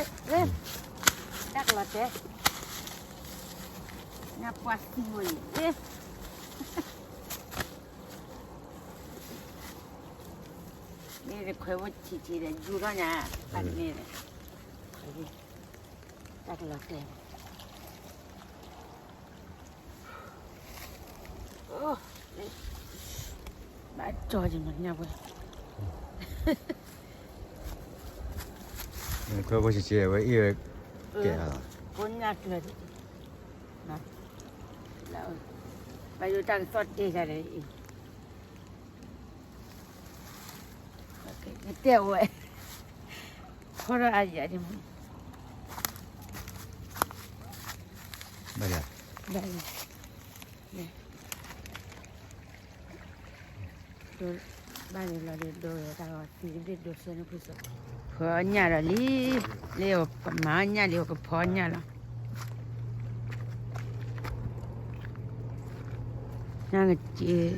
တၢ်ကလီၤတဲာ်, နပှၤသံဝဲအံၤ, မ့ၢ်တခွဲးဖိထံထံဒီး ယူၤထီၣ်ညါ, အန့ၣ်, တၢ်ကလီၤတဲာ် ဘၣ်ကၠီက့ၤမညၣ်ဝဲ, ခွဲးဖိဆံးဆံးဝဲအံၤဝဲ, ကဲ, ဖိညၣ်ကျၢၤ, ဘၣ်ယိၣ်တၢ်ကသီၣ်တဲာ်ယၤဒီးအံၤ, ကတဲဝဲ, ဖီထီၣ်အယၤဒ်မး, ဘၣ်ယၤ, ဘၣ်လီၤဒ်ဒိးဝဲတၢ်ဂီၤသံတဘ့ၣ်ဒိးဆၢနဖုစိး, ဖီညၣ်ဒီးလံ, လၢပမၤညၣ်လံ ပကဖီညၣ်လီၤ, ညၣ်ကစ့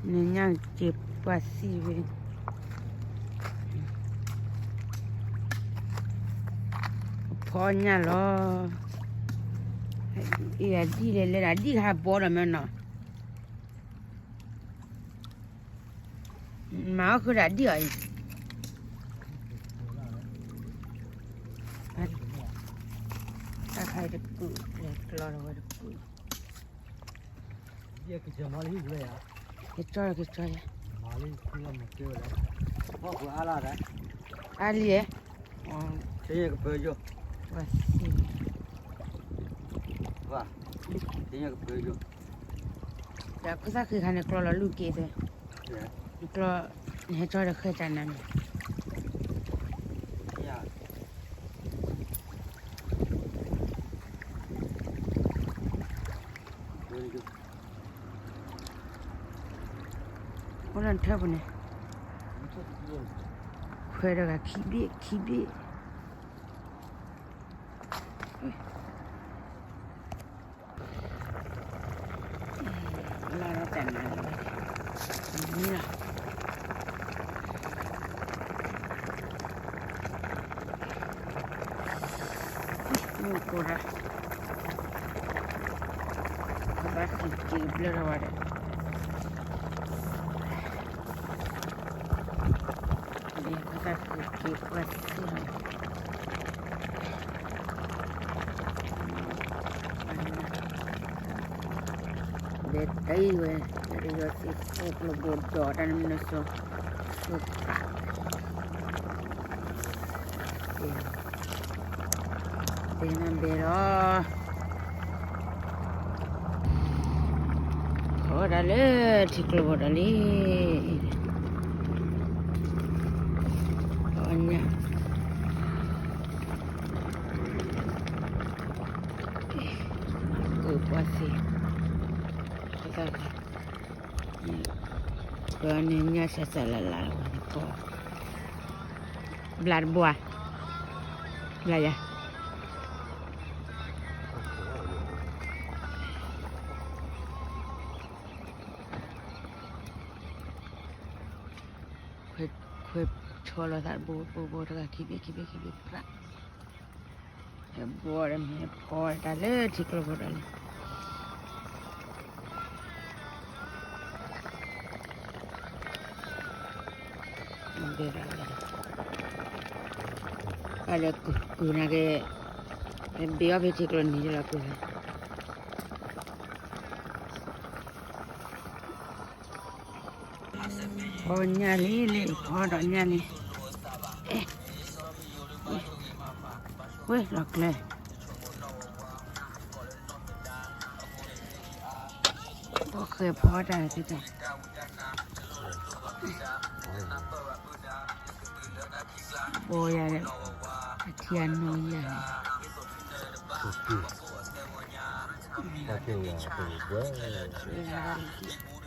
နညၣ်က့ၤပှၤသံဝဲ, ဖီညၣ်လီၤ, အံၤဒ်လဲၣ်လဲၣ်ဒ် ဒ်ဟးဘီဒီးမ့ၢ်နီၤ, မၤအီၣ်ဃုာ်ဒီးဒ်အီၤအံၤ, တၢ်ခါအံၤတကုာ် လဲၤကျီဒီးဝဲတကုာ် ကကၠီ ကကၠီယဲ, အါလံ, ဒီးဖိသၣ်ဃံခါန့ၣ် ကျီလီၤလူၢ်က့သ့, နကျီ, နဟဲကၠီဒီးဃဲၢ်တၢ်နါန့ၣ် အိၣ်လၢနထၢပူၤန့ၣ်, ခွဲးတဂၤခံဘ့ၣ်ခံဘ့ၣ်, လီၤဒီးတၢ်နါန့ၣ်, မံလီၤ, မုၢ်ကိၢ်ဒီး ဘၣ်ဃံးက့ၤဘျၢထီၣ်ဝဲဒီး, ဘၣ်ဃံးက့ၤပှၤသ့ၣ်လီၤ, ဘဲတံၢ်ဝဲ, ဘဲတယီၤသ့ၣ်ဃိၣ်ကျိဘိဒီးတၢ်နမ့ၢ်နစီၤ, ဆိပာ် တဲနၤဘဲလီၤ, ဖီဒၣ်လၢထံကျိဘိဒီးလံ, ဖီညၣ်, ကပှၤသ့ၣ်, ပှၤန့ၣ်ညၣ်စၢ်စၢ်လၢ်လၢ်လီၤ, ဘျါတဘိဧါ, ဘျါယၤ, ခွဲးဆီလီၤသးတဘိဘိဘိတဂၤ ခံဘ့ၣ်ခံဘ့ၣ်ခံဘ့ၣ်ပြး, ဟဲဘီဒီးမ့ၢ်ဖီတၢ်လၢထံကျိဘိဒီးလံ. ဘၣ်ဒီးကုၢ်နာ်က့, ဘ့အီၣ်ဖဲထံကျိနံၤလီၤကုၢ်, ဖီညၣ်လံလံ ဖီဒီးညၣ်လံ, ဝဲလီၤကျဲ ပဃဲဖီတၢ်သ့ၣ်တၢ်, ပယၤဒီး အထံအနိယၤန့ၣ်, ကိးပသံးဒၣ်ဒီး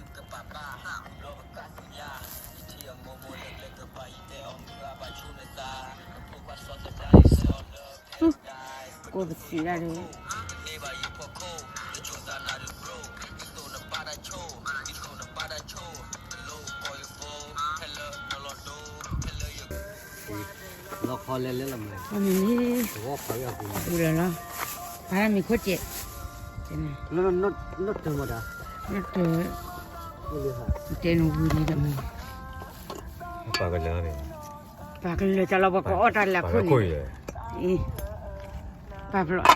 Hello. လီခီလဲလဲလီၤမး, အမ့ၢ်လံ, ပူၤလီၤလီၤ, ပာ်လၢမ့ၤခိၣ်စဲး, နီၢ်တၢၤမတၤ, နီၢ်တၢၤ, တဲနဝံၤလံဒီးမ့ၢ်, ပာ်ကလၢာ်, ပာ်ကလၢာ်တၢ်လီၤ ပကအီၣ်တၢ်လၢခိၣ်န့ၣ်, အံၤ, ပာ်ဖျိး,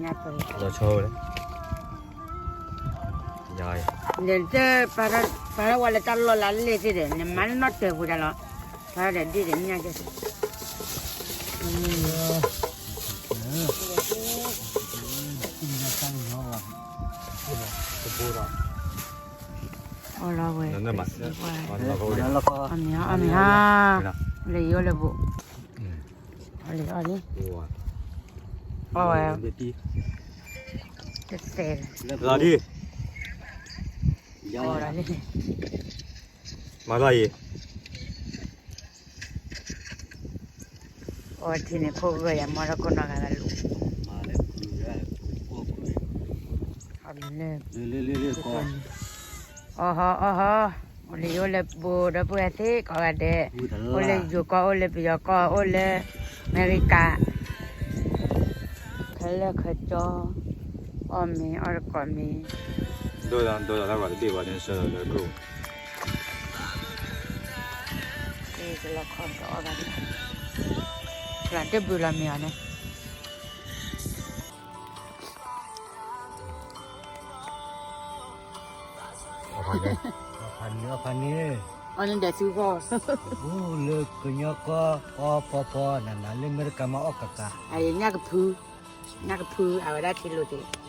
ညါပၢၢ်, ဒီးဆီဝဲလဲၣ်, ညါအံၤ, နတပာ်ထီၣ်ဝဲလၢတၢ်လီၢ်လၢလဲၣ်သ့ၣ်ဒီး နမၤလၢနီၢ်တၢၤပူၤတၢ်လီၤ, ပာ်ထီၣ်ဒီးဒ်ဒီးညါကဲ, အီလီၤဝဲ, အီၣ်မ့ၤဟါ, အီၣ်မ့ၤဟါ, လၢယအိၣ်လၢဘူး, အီၣ်လံ, အီၣ်လံ, အီၣ်ဝဲ, တသဲး, လီၤဒ်, အီၣ်လံ, မၤလီၤအံၤ အီထံန့ၣ် ခိၣ်ဂၢၢ်ယၤမီၢ်ထီၣ်ခိၣ်နီၢ်ဂၤလၢလူၤ, အီၣ်လၢ, အီၣ်ဟီ အီၣ်ဟီ, အိၣ်လၢယအိၣ်လၢဘူးဒီပုၢ်ဝဲၢ်သ့ၣ်ကိးဂၤဒဲး, အိၣ်လၢယိၤကီၢ် အိၣ်လၢပယီၤကီၢ် အိၣ်လၢအမဲရကၤ, ခဲလၢာ်ခဲကၠီ, အီၣ်မ့ၤအီၣ်တကိးမ့ၤ, ဒိၣ်ဒီးတဘ့ၣ်ဘၣ်န့ၣ် ဆၢလၢကအိၣ် ကလီခီကအီၣ်ဘၣ်, တၢ်ဘုးလီၤမ့ၤအီၤန့ၣ်, ဖးန့ၣ် အီၣ်ဖးန့ၣ်, အီၣ်န့ၣ်ဒီးစုဃီ, ဘူးလၢကညီကီၢ် အီၣ်ဖီဖီ နၤနၤလၢအမဲရကၤမးအီၣ်ကကး, အံၤ ညၣ်ကဖု, ညၣ်ကဖု အဝဲဒၣ်ထံလိၤက့ၤ,